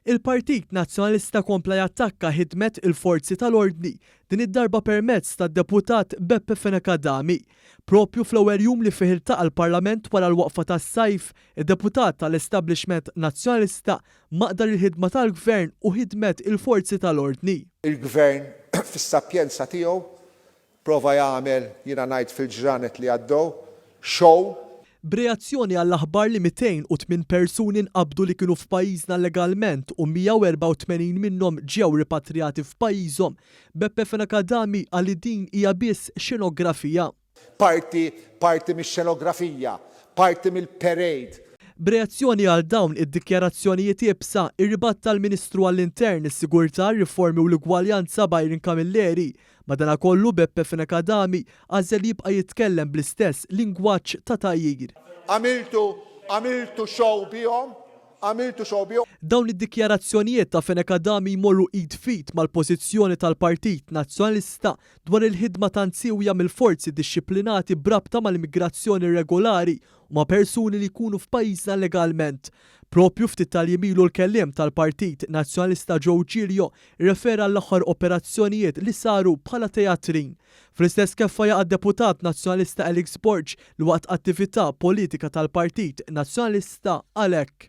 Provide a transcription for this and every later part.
Il-Partit Nazzjonalista kompla jattakka ħidmet il-forzi tal-ordni, din id-darba permezz tad-Deputat Beppe Fenech Adami. Proprju fl-ewwel jum li fih iltaqa' l-Parlament wara l-waqfa tas-sajf, id-deputat tal-establishment Nazzjonalista maqdar il-ħidma tal-Gvern u ħidmet il-forzi tal-ordni. Il-Gvern fis-sapjenza tiegħu Prova jagħmel, jiena ngħid fil-ġranet li għaddew, show. B'reazzjoni għall-aħbar li 208 persuni nqabdu li kienu f'pajjiżna llegalment u 184 minnhom ġew ripatrijati f'pajjiżhom, Beppe Fenech Adami qal li din hija biss xenografija. Parti, parti mix-xenografija, parti mill-parade. B'reazzjoni għal dawn id-dikjarazzjonijiet iebsa, irribatta l-Ministru għall-Intern, is-Sigurtà, r-Riformi u l-Ugwaljanza Byron Camilleri Madanakollu Beppe Fenech Adami għażel li jibqa' jitkellem bl-istess lingwaġġ ta' tgħajjir. Għamiltu, għamiltu show bihom, għamiltu show bihom. Dawn id-dikjarazzjonijiet ta' Fenech Adami jmorru id f'id mal-pożizzjoni tal-Partit Nazzjonalista dwar il-ħidma tant siewja mill-forzi dixxiplinati b'rabta mal-immigrazzjoni irregolari u ma' persuni li jkunu f'pajjiżna llegalment. Proprju ftit tal-jiem ilu l-kelliem tal-Partit Nazzjonalista Joe Giglio rrefera għall-aħħar operazzjonijiet li saru bħala teatrin. Fl-istess keffa jaqa' d-Deputat Nazzjonalista Alex Borg li waqt attività politika tal-Partit Nazzjonalista qal hekk.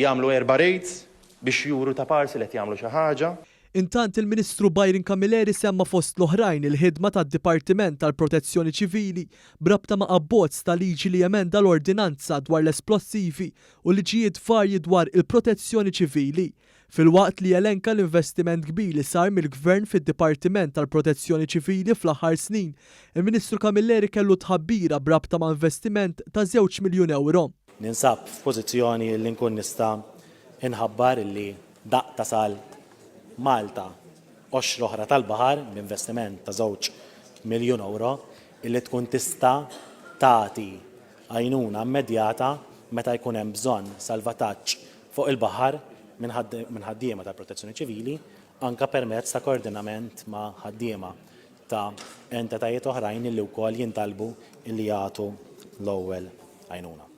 Jagħmlu erba' raids biex juru ta' parsi li qed jagħmlu xi ħaġa. Intant il-Ministru Byron Camilleri semma fost l-oħrajn il-ħidma tad-Dipartiment tal-Protezzjoni Ċivili b'rabta ma' abbozz ta' liġi li jemenda l-Ordinanza dwar l-Esplossivi u liġijiet varji dwar il-protezzjoni ċivili. Filwaqt li elenka l-investiment kbir li sar mill-Gvern fid-Dipartiment tal-Protezzjoni Ċivili fl-aħħar snin, il-Ministru Camilleri kellu tħabbira b'rabta ma' investiment ta' żewġ miljun ewro. Ninsab f'pożizzjoni li nkun nista' nħabbar li daqq tasal Malta qoxra oħra tal-baħar b'investiment ta' żewġ miljun ewro illi tkun tista' tagħti għajnuna immedjata meta jkun hemm bżonn salvataġġ fuq il-baħar minn ħaddiema tal-Protezzjoni Ċivili anke permezz ta' koordinament ma' ħaddiema ta' entitajiet oħrajn illi wkoll jintalbu illi jagħtu l-ewwel għajnuna.